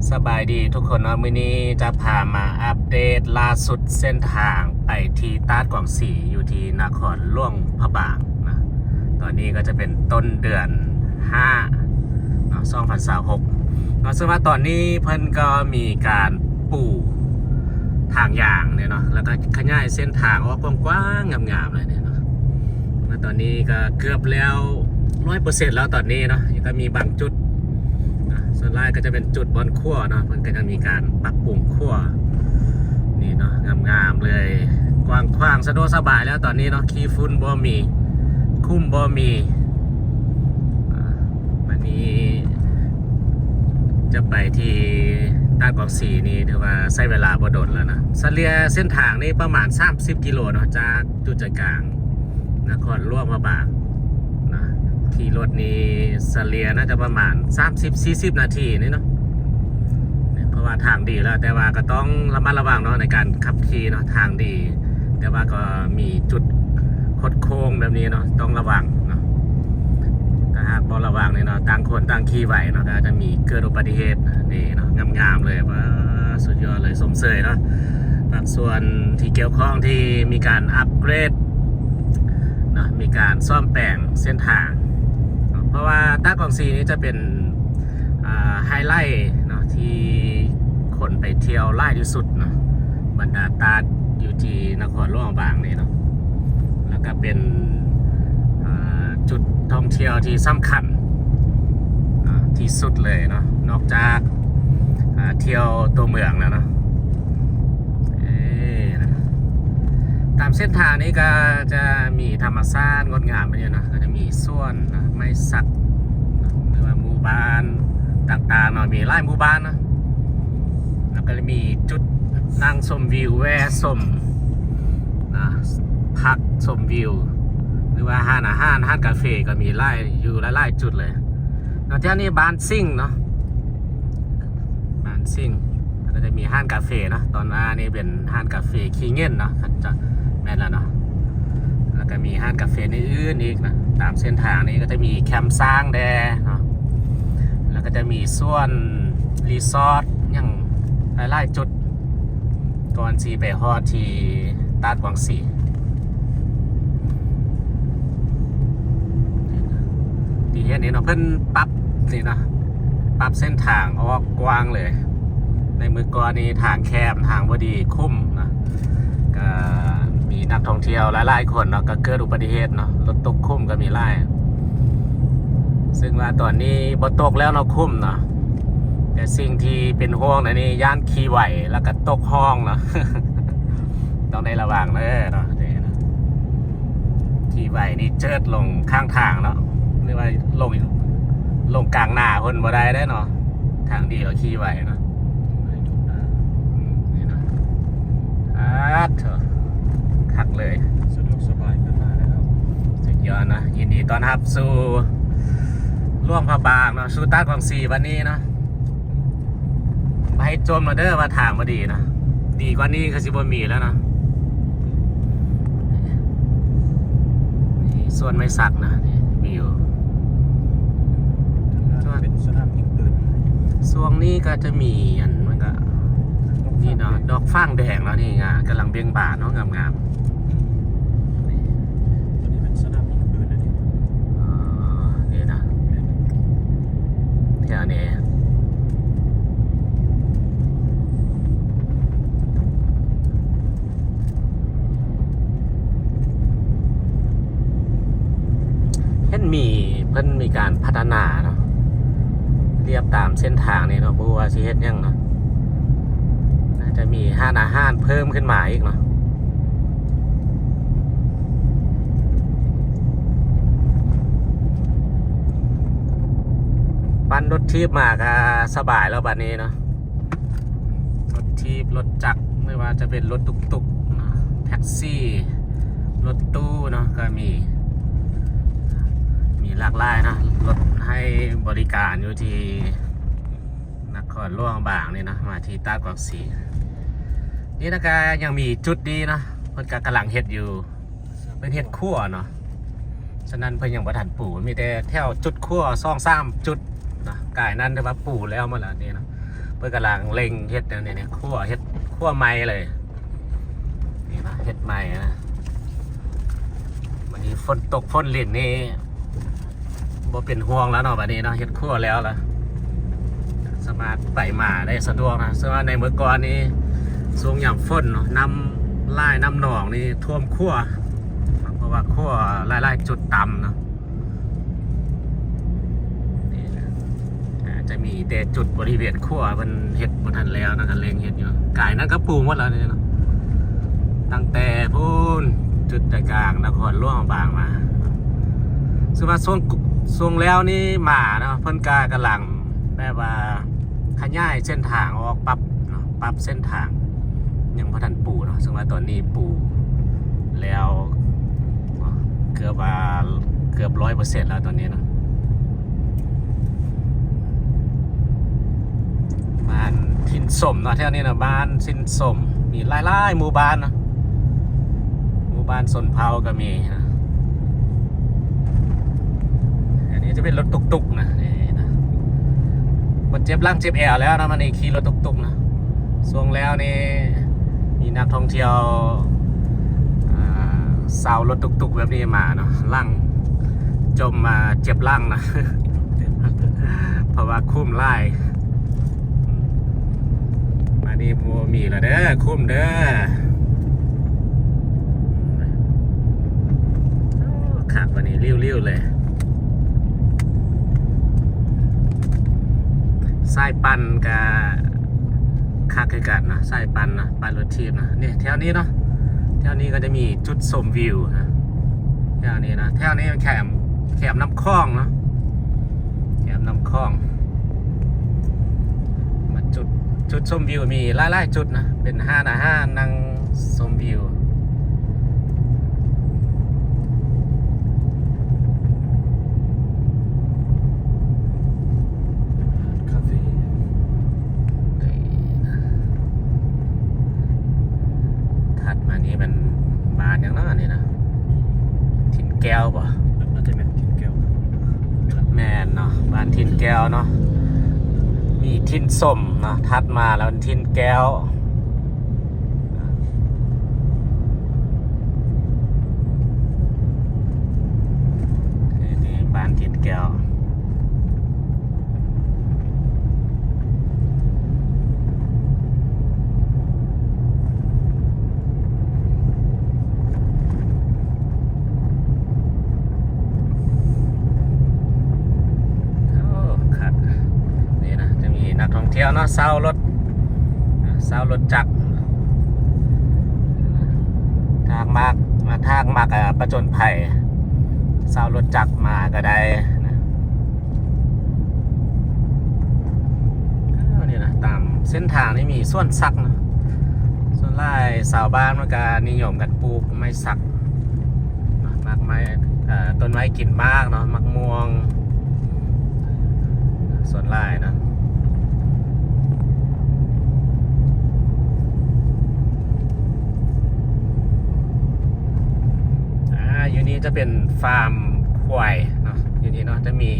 ສະບາຍດີທຸກຄົນເນາະ, ມື້ນີ້ຈະພາມາອັບເດດລ່າສຸດເສັ້ນທາງໄປທີ່ຕາດກວາງຊີ ຢູ່ທີ່ນະຄອນຫຼວງພະບາງນະ. ຕອນນີ້ກໍຈະເປັນຕົ້ນເດືອນຫ້າເນາະ ສອງພັນຊາວຫົກເນາະ, ເຊິ່ງວ່າຕອນນີ້ເພິ່ນກໍມີການປູທາງຢາງນີ້ເນາະ ແລ້ວກໍຂະຫຍາຍເສັ້ນທາງອອກກວ້າງໆ ງາມໆ ເລີຍນີ້ເນາະ. ມາຕອນນີ້ກໍເກືອບແລ້ວ ຮ້ອຍເປີເຊັນແລ້ວຕອນນີ້ເນາະ, ຍັງກໍມີບາງຈຸດນະ, ສ່ວນຫຼາຍກໍຈະເປັນຈຸດບ່ອນຂົວເນາະ, ເພິ່ນກໍຍັງມີການປັບປຸງຂົວນີ້ເນາະ, ງາມໆ ເລີຍ, ກວ້າງຂວາງ ສະດວກສະບາຍແລ້ວຕອນນີ້ເນາະ, ຂີ້ຝຸ່ນບໍ່ມີ, ຂຸມບໍ່ມີ. ອ່າ ບັດນີ້ຈະໄປທີ່ຕາດກວາງຊີນີ້ ຖືວ່າໃຊ້ເວລາບໍ່ດົນແລ້ວນະ, ສະເລ່ຍເສັ້ນທາງນີ້ປະມານສາມສິບກິໂລເນາະ, ຈາກຈຸດໃຈກາງ ນະຄອນຫຼວງພະບາງນະ, ຂີ່ລົດນີ້ສະເລ່ຍໜ້າຈະປະມານສາມສິບ ສີ່ສິບນາທີນີ້ເນາະ, ເພາະວ່າທາງດີແລ້ວ, ແຕ່ວ່າກໍຕ້ອງລະມັດລະວັງເນາະ ໃນການຂັບຂີ່ເນາະ, ທາງດີ ແຕ່ວ່າກໍມີຈຸດຄົດໂຄ້ງແບບນີ້ເນາະ, ຕ້ອງລະວັງເນາະ. ຖ້າຫາກບໍ່ລະວັງນີ້ເນາະ, ຕ່າງຄົນຕ່າງຂີ່ໄຫວເນາະ, ກໍອາດຈະມີເກີດອຸບັດຕິເຫດນີ້ເນາະ, ງາມໆ ເລີຍ, ວ້າ ສຸດຍອດເລີຍ, ຊົມເຊີຍເນາະ. ພາກສ່ວນທີ່ກ່ຽວຂ້ອງທີ່ມີການອັບເກຣດເນາະ, ມີການສ້ອມແປງເສັ້ນທາງເນາະ, ເພາະວ່າຕາດກວາງຊີນີ້ຈະເປັນ ອ່າ ໄຮໄລເນາະ ທີ່ຄົນໄປທ່ຽວຫຼາຍທີ່ສຸດເນາະ, ບັນດາຕາດຢູ່ທີ່ນະຄອນຫຼວງພະບາງນີ້ເນາະ, ແລ້ວກໍເປັນ ອ່າ ຈຸດທ່ອງທ່ຽວທີ່ສຳຄັນ ອ່າ ທີ່ສຸດເລີຍເນາະ, ນອກຈາກ ອ່າ ທ່ຽວຕົວເມືອງແລ້ວເນາະ. ເອີ ຕາມເສັ້ນທາງນີ້ກໍຈະມີທຳມະຊາດງົດງາມຢູ່ເນາະ, ກໍຈະມີສວນນະ ໄມ້ສັກ ຫຼືວ່າໝູ່ບ້ານຕ່າງໆເນາະ, ມີຫຼາຍໝູ່ບ້ານເນາະ, ແລ້ວກໍຈະມີຈຸດນັ່ງຊົມວິວ ແວ່ຊົມນະ ພັກຊົມວິວ ຫຼືວ່າຮ້ານອາຫານ ຮ້ານກາເຟກໍມີຫຼາຍ ຢູ່ຫຼາຍໆຈຸດເລີຍເນາະ. ແຖວນີ້ບ້ານສິງເນາະ ບ້ານສິງ ແລ້ວກໍຈະມີຮ້ານກາເຟເນາະ, ຕອນໜ້ານີ້ເປັນຮ້ານກາເຟຂີ້ເຫງັນເນາະ, ຈະແມ່ນແລ້ວເນາະ, ແລ້ວກໍມີຮ້ານກາເຟອື່ນໆອີກນະ. ຕາມເສັ້ນທາງນີ້ກໍຈະມີແຄມຊ້າງແດ່ເນາະ, ແລ້ວກໍຈະມີສວນຣີສອດຫຍັງຫຼາຍໆຈຸດ ກ່ອນຊິໄປຮອດທີ່ຕາດກວາງຊີ. ທີ່ເຫັນນີ້ເນາະ ເພິ່ນປັບນີ້ເນາະ ປັບເສັ້ນທາງອອກກວ້າງເລີຍ. ໃນມື້ກ່ອນນີ້ທາງແຄບ ທາງບໍ່ດີ ຂຸມນະ, ກໍມີນັກທ່ອງທ່ຽວຫຼາຍໆຄົນເນາະ ກໍເກີດອຸບັດຕິເຫດເນາະ, ລົດຕົກຂຸມກໍມີຫຼາຍ. ເຊິ່ງວ່າຕອນນີ້ບໍ່ຕົກແລ້ວເນາະ ຂຸມເນາະ, ແຕ່ສິ່ງທີ່ເປັນຫ່ວງນະນີ້ ຢ້ານຂີ່ໄຫວແລ້ວກໍຕົກຮ່ອງເນາະ. ຕ້ອງໄດ້ລະວັງເດີເນາະ, ຂີ່ໄຫວນີ້ເຈີດລົງຂ້າງທາງເນາະ ຫຼືວ່າລົງ ລົງກາງໜ້າເພິ່ນບໍ່ໄດ້ເດ້ເນາະ, ທາງດີລະຂີ່ໄຫວເນາະ. ອືມ ນີ້ເນາະ ອາດເທີ ຄັກເລີຍ, ສະດວກສະບາຍຂຶ້ນມາແລ້ວ, ສຸດຍອດເນາະ. ຍິນດີຕ້ອນຮັບສູ່ຫຼວງພະບາງເນາະ, ສູ່ຕາດກວາງຊີບັດນີ້ເນາະ. ບໍ່ໃຫ້ຈົ່ມແລ້ວເດີວ່າທາງບໍ່ດີນະ, ດີກວ່ານີ້ຄືຊິບໍ່ມີແລ້ວນະ. ນີ້ສວນໄມ້ສັກນະ, ນີ້ວິວ ເປັນສະໜາມຍິງປືນ. ຊ່ວງນີ້ກໍຈະມີອັນ ມັນກໍ ນີ້ເນາະ, ດອກຝາງແດງເນາະ, ນີ້ ອ່າ ກຳລັງເບັ່ງບານເນາະ, ງາມໆ. ນີ້ ຕົວນີ້ເປັນສະໜາມຍິງປືນນະນີ້. ອໍ ນີ້ນະ ແຖວນີ້ ເຫັນມີ ເພິ່ນມີການພັດທະນາເນາະ, ລຽບຕາມເສັ້ນທາງນີ້ເນາະ, ບໍ່ຮູ້ວ່າຊິເຮັດຫຍັງເນາະ, ໜ້າຈະມີຮ້ານອາຫານເພີ່ມຂຶ້ນມາອີກເນາະ. ປັ່ນລົດຖີບມາກໍສະບາຍແລ້ວບັດນີ້ເນາະ, ລົດຖີບ ລົດຈັກ ບໍ່ວ່າຈະເປັນລົດຕຸກໆ ແທັກຊີ ລົດຕູ້ເນາະ ກໍມີ ມີຫຼາກຫຼາຍເນາະ, ລົດໃຫ້ບໍລິການຢູ່ທີ່ນະຄອນຫຼວງພະບາງນີ້ເນາະ, ມາທີ່ຕາດກວາງຊີນີ້ນະ. ກໍຍັງມີຈຸດນີ້ເນາະ, ເພິ່ນກໍກຳລັງເຮັດຢູ່ ເພິ່ນເຮັດຂົວເນາະ, ສະນັ້ນເພິ່ນຍັງບໍ່ທັນປູ, ມີແຕ່ແຖວຈຸດຂົວສອງສາມຈຸດເນາະ, ກາຍນັ້ນຖືວ່າປູແລ້ວໝົດແລ້ວນີ້ເນາະ. ເພິ່ນກຳລັງເລັ່ງເຮັດແນວນີ້ ຄົວ ເຮັດຄົວໃໝ່ເລີຍ ນີ້ນະ ເຮັດໃໝ່ນະ. ບັດນີ້ຝົນຕົກຝົນລິນນີ້ບໍ່ເປັນຫ່ວງແລ້ວເນາະ ບັດນີ້ເນາະ ເຮັດຄົວແລ້ວລະ ສາມາດໄປມາໄດ້ສະດວກນະ. ເຊິ່ງວ່າໃນເມື່ອກ່ອນນີ້ ຊ່ວງຍາມຝົນເນາະ ນ້ຳຫຼາຍ ນ້ຳໜອງນີ້ຖ້ວມຂົວ ເພາະວ່າຂົວຫຼາຍໆຈຸດຕ່ຳເນາະ. ນີ້ນະ ອາ ຈະມີແຕ່ຈຸດບໍລິເວນຂົວເພິ່ນເຮັດບໍ່ທັນແລ້ວນະ ກະເລັ່ງເຮັດຢູ່. ກາຍນັ້ນກະປູໝົດແລ້ວນີ້ເນາະ ຕັ້ງແຕ່ພຸ້ນ ຈຸດໃຈກາງນະຄອນຫຼວງພະບາງມາ. ເຊິ່ງວ່າຊ່ວງ ຊ່ວງແລ້ວນີ້ມາເນາະ ເພິ່ນກະກຳລັງແບບວ່າ ຂະຫຍາຍເສັ້ນທາງອອກ ປັບເນາະ ປັບເສັ້ນທາງ ຍັງບໍ່ທັນປູເນາະ. ເຊິ່ງວ່າຕອນນີ້ປູແລ້ວ ເກືອບວ່າ ເກືອບຮ້ອຍເປີເຊັນແລ້ວຕອນນີ້ເນາະ. ບ້ານຖິ່ນສົມເນາະ ແຖວນີ້ເນາະ ບ້ານຖິ່ນສົມ ມີຫຼາຍໆໝູ່ບ້ານເນາະ ໝູ່ບ້ານຊົນເຜົ່າກະມີນະ. ອັນນີ້ຈະເປັນລົດຕຸກໆນະ ນີ້ນະ ບໍ່ເຈັບຫຼັງເຈັບແອວແລ້ວນະ ມານີ້ຂີ່ລົດຕຸກໆນະ. ຊ່ວງແລ້ວນີ້ມີນັກທ່ອງທ່ຽວ ອ່າ ເຊົ່າລົດຕຸກໆແບບນີ້ມາເນາະ ຫຼັງຈົມມາເຈັບຫຼັງນະ ເພາະວ່າຄຸ້ມຫຼາຍ. ມານີ້ບໍ່ມີລະເດີ ຄຸ້ມເດີ. ໂອ້ ຄັກ ບາດນີ້ລິ້ວໆເລີຍ ສາຍປັ່ນກະຄັກຄືກັນເນາະ ສາຍປັ່ນເນາະ ປັ່ນລົດຖີບເນາະ. ນີ້ແຖວນີ້ເນາະ ແຖວນີ້ກະຈະມີຈຸດຊົມວິວນະ ແຖວນີ້ນະ ແຖວນີ້ແຄມ ແຄມນ້ຳຂອງເນາະ ແຄມນ້ຳຂອງ. ມາຈຸດ ຈຸດຊົມວິວມີຫຼາຍໆຈຸດນະ ເປັນຮ້ານອາຫານ ນັ່ງຊົມວິວ ຄາເຟ. ນີ້ນະ ຖັດມານີ້ແມ່ນບ້ານຫຍັງເນາະ ອັນນີ້ນະ ຖິ່ນແກ້ວບໍ? ໜ້າຈະແມ່ນຖິ່ນແກ້ວ ແມ່ນເນາະ ບ້ານຖິ່ນແກ້ວເນາະ ມີຖິ່ນສົມເນາະ ຖັດມາແລ້ວຖິ່ນແກ້ວ. ນີ້ ນີ້ບ້ານຖິ່ນແກ້ວ. ໂອ້ ຄັກ ນີ້ນະ ຈະມີນັກທ່ອງທ່ຽວເນາະ ເຊົ່າລົດ ເຊົ່າລົດຈັກ ຖ້າມັກ ຖ້າມັກ ອາ ຜະຈົນໄພ ເຊົ່າລົດຈັກມາກະໄດ້ນະ. ເອີ ນີ້ນະ ຕາມເສັ້ນທາງນີ້ມີສວນສັກນະ ສ່ວນຫຼາຍຊາວບ້ານມັນກະນິຍົມກັນປູກໄມ້ສັກ ໝາກໄມ້ ເອີ ຕົ້ນໄມ້ກິນໝາກເນາະ ໝາກມ່ວງ ສ່ວນຫຼາຍເນາະ. ອາ ຢູ່ນີ້ຈະເປັນຟາມຄວາຍເນາະ ຢູ່ນີ້ເນາະ ຈະມີ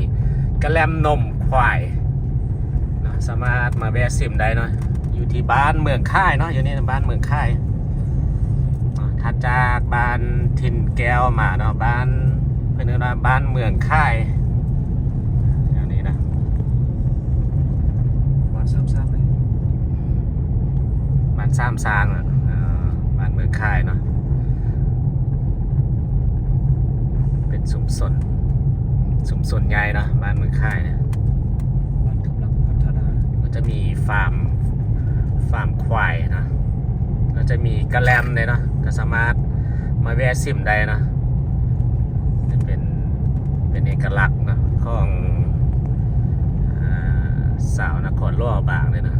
ກະແລັມນົມຄວາຍເນາະ ສາມາດມາແວະຊິມໄດ້ເນາະ ຢູ່ທີ່ບ້ານເມືອງຄ້າຍເນາະ ຢູ່ນີ້ບ້ານເມືອງຄ້າຍເນາະ ຖັດຈາກບ້ານຖິ່ນແກ້ວມາເນາະ ບ້ານ ເພິ່ນເອີ້ນວ່າບ້ານເມືອງຄ້າຍ ແນວນີ້ນະ ບ້ານສາມຊາງເລີຍ ບ້ານສາມຊາງ ເອີ ບ້ານເມືອງຄ້າຍເນາະ ເປັນຊຸມຊົນ ຊຸມຊົນໃຫຍ່ເນາະ ບ້ານເມືອງຄ້າຍເນຍ ບ້ານກຳລັງພັດທະນາ ກໍຈະມີຟາມ ຟາມຄວາຍເນາະ ແລ້ວຈະມີກະແລັມເດ້ເນາະ ກໍສາມາດມາແວະຊິມໄດ້ເນາະ ຈະເປັນ ເປັນເອກະລັກເນາະ ຂອງ ອາ ຊາວນະຄອນຫຼວງພະບາງເດ້ເນາະ.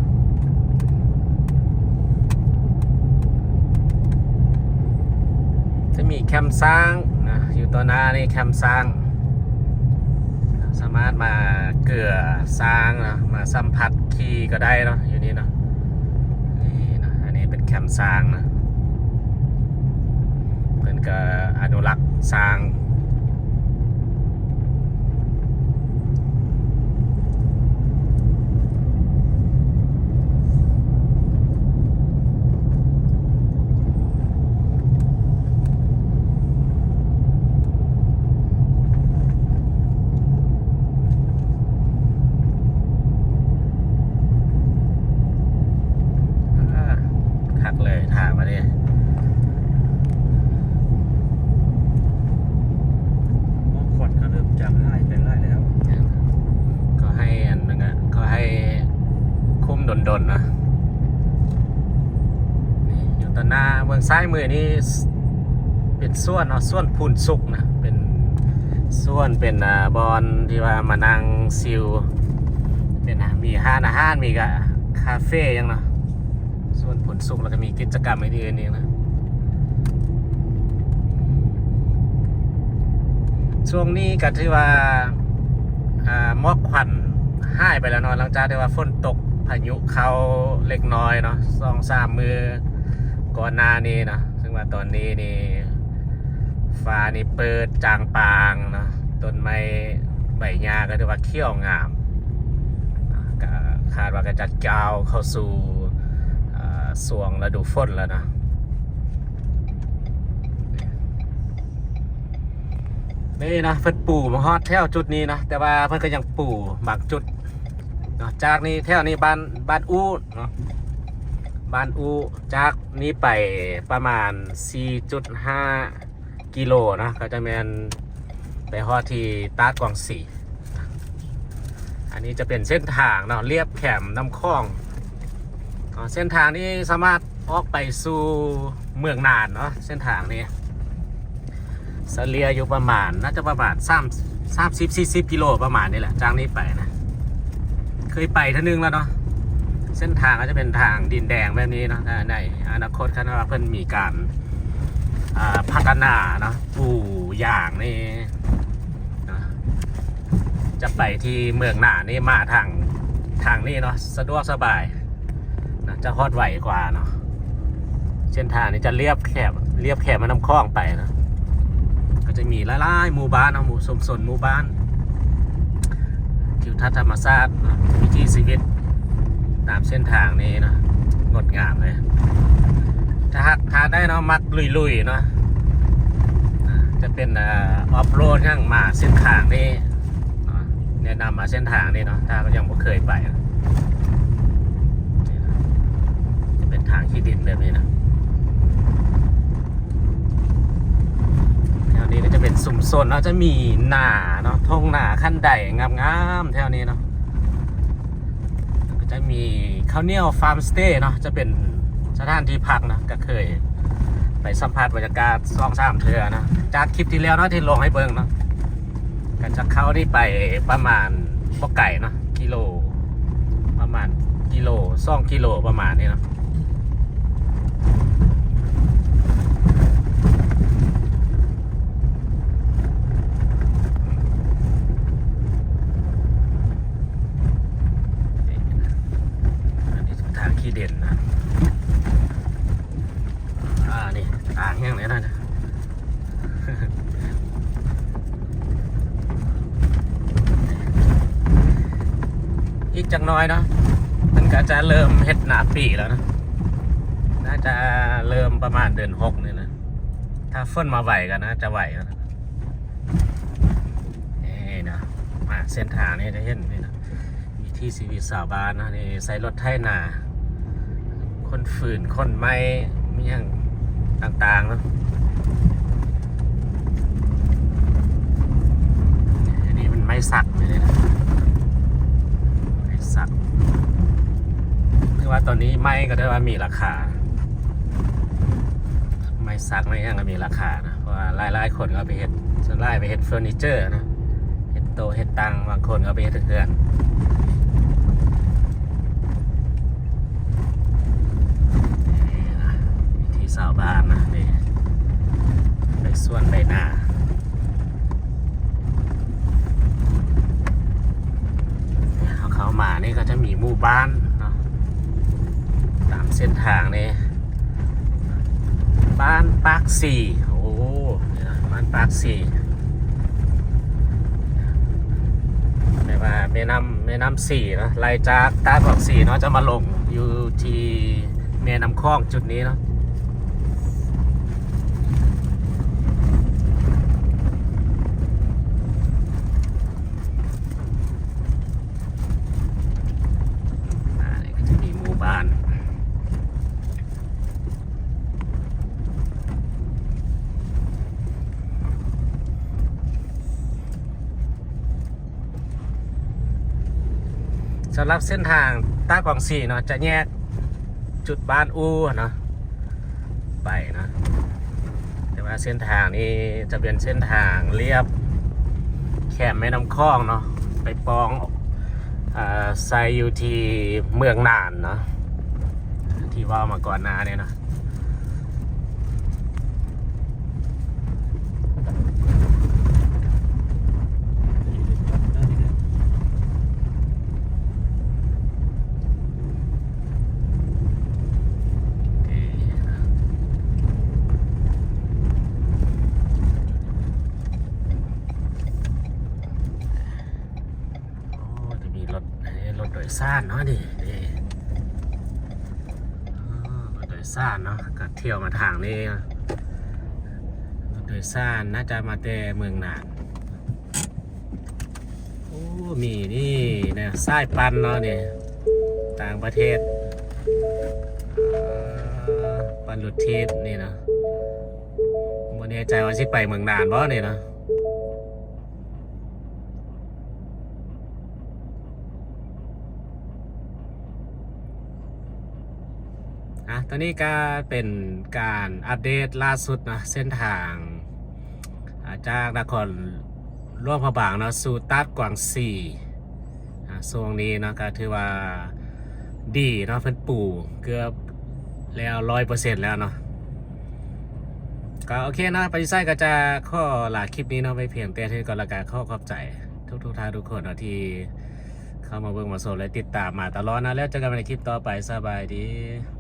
ຈະມີແຄມຊ້າງນະ ຢູ່ຕໍ່ໜ້ານີ້ແຄມຊ້າງ ສາມາດມາເກືອຊ້າງເນາະ ມາສຳຜັດຂີ່ກໍໄດ້ເນາະ ຢູ່ນີ້ເນາະ ນີ້ເນາະ ອັນນີ້ເປັນແຄມຊ້າງເນາະ ເພິ່ນກໍອະນຸລັກຊ້າງ. ດົນໆນະ. ນີ້ຢູ່ຕໍ່ໜ້າ ເບື້ອງຊ້າຍມືນີ້ ເປັນສວນເນາະ ສວນພູນສຸກນະ ເປັນສວນ ເປັນ ອ່າ ບ່ອນທີ່ວ່າມານັ່ງຊິວ ເປັນ ອ່າ ມີຮ້ານອາຫານ ມີກະຄາເຟຫຍັງເນາະ ສວນພູນສຸກ ແລ້ວກໍມີກິດຈະກຳອື່ນໆອີກນະ. ຊ່ວງນີ້ກໍຖືວ່າ ອ່າ ໝອກຄວັນຫາຍໄປແລ້ວເນາະ ຫຼັງຈາກທີ່ວ່າຝົນຕົກ ພາຍຸເຂົ້າເລັກນ້ອຍເນາະ ສອງສາມມື້ກ່ອນໜ້ານີ້ເນາະ. ເຊິ່ງວ່າຕອນນີ້ນີ້ ຟ້ານີ້ເປີດຈາງປາງເນາະ ຕົ້ນໄມ້ໃບຫຍ້າກໍຖືວ່າຂຽວງາມ ກໍຄາດວ່າກໍຈະກ້າວເຂົ້າສູ່ ເອີ ຊ່ວງລະດູຝົນແລ້ວເນາະ. ນີ້ນະ ເພິ່ນປູມາຮອດແຖວຈຸດນີ້ນະ ແຕ່ວ່າເພິ່ນກໍຍັງປູບາງຈຸດເນາະ. ຈາກນີ້ ແຖວນີ້ບ້ານ ບ້ານອູເນາະ ບ້ານອູ ຈາກນີ້ໄປປະມານສີ່ຈຸດຫ້າກິໂລເນາະ ກໍຈະແມ່ນໄປຮອດທີ່ຕາດກວາງຊີ. ອັນນີ້ຈະເປັນເສັ້ນທາງເນາະ ລຽບແຄມນ້ຳຂອງເນາະ. ເສັ້ນທາງນີ້ສາມາດອອກໄປສູ່ເມືອງນານເນາະ ເສັ້ນທາງນີ້ສະເລ່ຍຢູ່ປະມານ ໜ້າຈະປະມານສາມ ສາມສິບ ສີ່ສິບກິໂລປະມານນີ້ແຫຼະ ຈາກນີ້ໄປນະ. ເຄີຍໄປເທື່ອໜຶ່ງແລ້ວເນາະ ເສັ້ນທາງກໍຈະເປັນທາງດິນແດງແບບນີ້ເນາະ. ໃນອະນາຄົດຄັນວ່າເພິ່ນມີການ ອ່າ ພັດທະນາເນາະ ປູຢາງນີ້ ເນາະ ຈະໄປທີ່ເມືອງນານນີ້ ມາທາງ ທາງນີ້ເນາະ ສະດວກສະບາຍນະ ຈະຮອດໄວກວ່າເນາະ. ເສັ້ນທາງນີ້ຈະລຽບແຄບ ລຽບແຄມແມ່ນ້ຳຂອງໄປເນາະ ກໍຈະມີຫຼາຍໆໝູ່ບ້ານເນາະ ໝູ່ຊຸມຊົນ ໝູ່ບ້ານ ທິວທັດທຳມະຊາດເນາະ ວິຖີຊີວິດຕາມເສັ້ນທາງນີ້ເນາະ ງົດງາມເລີຍ. ຖ້າຫາກທ່ານໃດເນາະ ມັກລຸຍໆເນາະ ຈະເປັນ ເອີ ອອຟໂຣດຫຍັງ ມາເສັ້ນທາງນີ້ເນາະ ແນະນຳມາເສັ້ນທາງນີ້ເນາະ ຖ້າຍັງບໍ່ເຄີຍໄປ ຈະເປັນທາງຂີ້ດິນແບບນີ້ນະ. ແຖວນີ້ກໍຈະເປັນຊຸມຊົນເນາະ ຈະມີນາເນາະ ທົ່ງນາຄັນໄດງາມໆແຖວນີ້ເນາະ. ກໍຈະມີເຂົ້າໜຽວຟາມສະເຕເນາະ ຈະເປັນສະຖານທີ່ພັກເນາະ ກໍເຄີຍໄປສຳຜັດບັນຍາກາດສອງສາມເທື່ອເນາະ ຈາກຄລິບທີ່ແລ້ວເນາະ ທີ່ລົງໃຫ້ເບິ່ງເນາະ. ກໍຈາກເຂົ້ານີ້ໄປປະມານບໍ່ໄກເນາະ ກິໂລ ປະມານກິໂລ ສອງກິໂລປະມານນີ້ເນາະ. ອັນນີ້ທາງຂີ້ດິນນະ ອ່າ ນີ້ ອ່າງຫຍັງນີ້ນະ ອີກຈັກໜ້ອຍເນາະ ມັນກໍຈະເລີ່ມເຮັດໜ້າປີແລ້ວນະ ໜ້າຈະເລີ່ມປະມານເດືອນຫົກນີ້ນະ ຖ້າຝົນມາໄວກໍໜ້າຈະໄວນະ. ນີ້ນະ ມາເສັ້ນທາງນີ້ຈະເຫັນນີ້ນະ ວິຖີຊີວິດຊາວບ້ານນະ ນີ້ໃຊ້ລົດໄຖນາ ຂົນຟືນ ຂົນໄມ້ ມີຫຍັງຕ່າງໆເນາະ. ອັນນີ້ມັນໄມ້ສັກນີ້ນະ ໄມ້ສັກ ຖືວ່າຕອນນີ້ໄມ້ກໍໄດ້ວ່າມີລາຄາ ໄມ້ສັກໄມ້ຫຍັງກໍມີລາຄານະ ເພາະວ່າຫຼາຍໆຄົນກໍເອົາໄປເຮັດ ສ່ວນຫຼາຍໄປເຮັດເຟີນີເຈີນະ ເຮັດໂຕະເຮັດຕັ່ງ ບາງຄົນກໍເອົາໄປເຮັດເຮືອນ. ນີ້ນະ ວິຖີຊາວບ້ານນະ ນີ້ ໄປສວນໄປນາ. ເຮົາເຂົ້າມານີ້ກໍຈະມີໝູ່ບ້ານເນາະ ຕາມເສັ້ນທາງນີ້ ບ້ານປາກສີ ໂອ້ ນີ້ນະ ບ້ານປາກສີ ແປວ່າແມ່ນ້ຳ ແມ່ນ້ຳສີເນາະ ໄລ່ຈາກຕາດປາກສີເນາະ ຈະມາລົງຢູ່ທີ່ແມ່ນ້ຳຂອງຈຸດນີ້ເນາະ. ອ່າ ນີ້ກໍຈະມີໝູ່ບ້ານ ສ ສຳລັບເສັ້ນທາງຕາດກວາງຊີເນາະ ຈະແຍກຈຸດບ້ານອູ່ເນາະ ໄປເນາະ ແຕ່ວ່າເສັ້ນທາງນີ້ຈະເປັນເສັ້ນທາງລຽບແຄມແມ່ນ້ຳຂອງເນາະ ໄປປ່ອງ ອາ ໃສ່ຢູ່ທີ່ເມືອງນານເນາະ ທີ່ເວົ້າມາກ່ອນໜ້ານີ້ເນາະ. ໂອ້ ຈະມີລົດ ເອີ ລົດໂດຍສານເນາະ ນີ້ ນີ້ ອໍ ລົດໂດຍສານເນາະ ກໍທ່ຽວມາທາງນີ້ ລົດໂດຍສານໜ້າຈະມາແຕ່ເມືອງນານ. ໂອ້ ມີນີ້ນະ ສາຍປັ່ນເນາະນີ້ ຕ່າງປະເທດ ເອີ ປັ່ນລົດຖີບນີ້ເນາະ ບໍ່ແນ່ໃຈວ່າຊິໄປເມືອງນານບໍ່ນີ້ເນາະ. ອາ ຕອນນີ້ກະເປັນການອັບເດດລ່າສຸດເນາະ ເສັ້ນທາງ ອາ ຈາກນະຄອນຫຼວງພະບາງເນາະ ສູ່ຕາດກວາງຊີ ອາ ຊ່ວງນີ້ເນາະ ກະຖືວ່າດີເນາະ ເພິ່ນປູເກືອບແລ້ວ ຮ້ອຍເປີເຊັນແລ້ວເນາະ. ກໍໂອເຄເນາະ ໄປຢູ່ໃສກໍຈະຂໍລາຄລິບນີ້ເນາະ ໄວ້ພຽງແຕ່ເທົ່ານີ້ກ່ອນ ແລ້ວກໍຂໍຂອບໃຈທຸກໆທ່ານທຸກຄົນເນາະ ທີ່ເຂົ້າມາເບິ່ງມາຊົມ ແລະ ຕິດຕາມມາຕະຫຼອດເນາະ ແລ້ວເຈີກັນໃໝ່ໃນຄລິບຕໍ່ໄປ ສະບາຍດີ.